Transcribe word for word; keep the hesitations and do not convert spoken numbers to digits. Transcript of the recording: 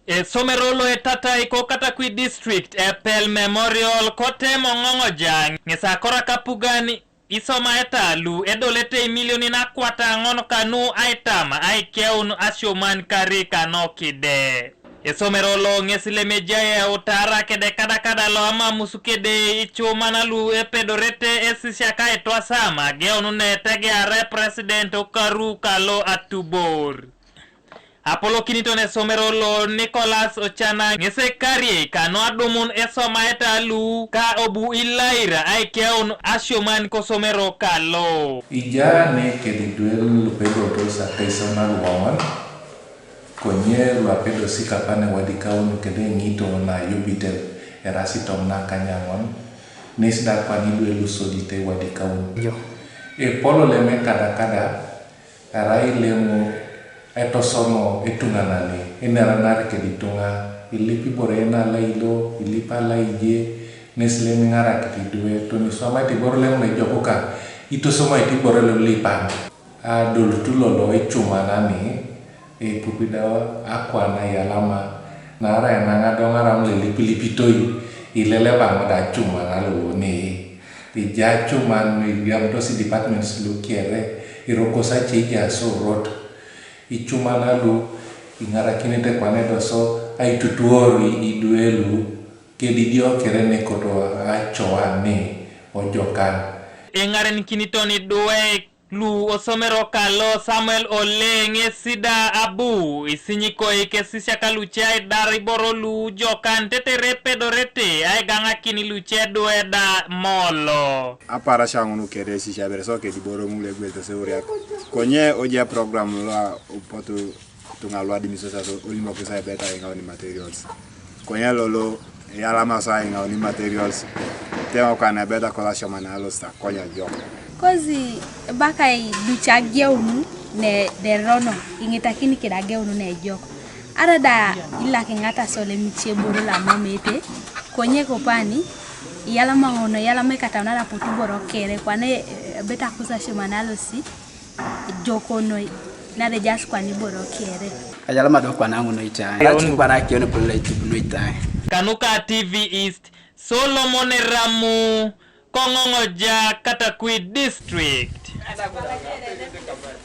Esomero lo etatai ko Katakwi District, Epel Memorial, kote Moŋoŋoja, ŋes akora kapugan isomaeta lu edolete imilionin akwata ŋon kanu aitam aikeun asioman kari kanokide. Esomero lo ŋes lemejai eutara kede kadakada lo amamus kede icuman lu epedorete esisiak aitwasam ageun netegeare President okaru kalo atubor. Apolokiniton esomero lo Nicholas Ochana ŋes ekariei kanu adumun esomaeta lu ka obu ilaira aikeun asioman kosomero kalo. Ija ne kede idwe lupedotos akaisaunal woŋon, konye luapedosi kapane wadikaun kede ŋito na yubitel erasi tomon akanyaŋon, nes da kwan idwe lusodite wadikaun. Epolo leme kadakada, arai ilemu etosono etuŋanani, ineranar kede ituŋa, ilip ibore na lailo, ilip alaije, nes lem iŋarakit idwe, toni iswamaite ibore lem nejokuka, itosomaite ibore lem lipan. Adolutu lolo icumanani, epupi da akwana iyalama, naarai naŋ adoŋaram lelipilipitoi, ileleba ŋo da acuman lolo ne. Ija acuman, iriamutos departments lu kere, irokos ace ija sorot. Icuman lu iŋarakinete kwana edoso aitutuor idwe lu kedidio kere nekoto acoa ne ojokan. Eŋarenikiniton idwe lu osomero kalo Samuel Ole ŋesi da abu isinyikoi kesisiak luce aidar iboro lu jokan tetere epedorete aigaŋakin luce dwe da molo. Aparasia ŋun kere esisia bere so kediboro ŋul egweltos euriak. Konye oje program lo opotu ituŋa lu admissos aso olimokis aibet aiŋaun materials. Konye lolo eyalama so aiŋaun materials, teŋo kwana ebet akola asioman alosit akonye ejok. Kozi ebakai duca ageun ne derono, iŋitakini keda ageun ne ejok. Arada ilak iŋata so lemice boro lamamete, konye kopani iyalama ŋono, iyalama ikataunara potu boro kere, kwana ebet akosi asioman alosit, ejokonoi, nare ejaas kwana iboro kere. Ayalama do kwana ŋun itai. Aci kwana akion polo itubunoi itai. Kanuka T V East, Solomon Eramu, Koŋoŋoja, Katakwi District.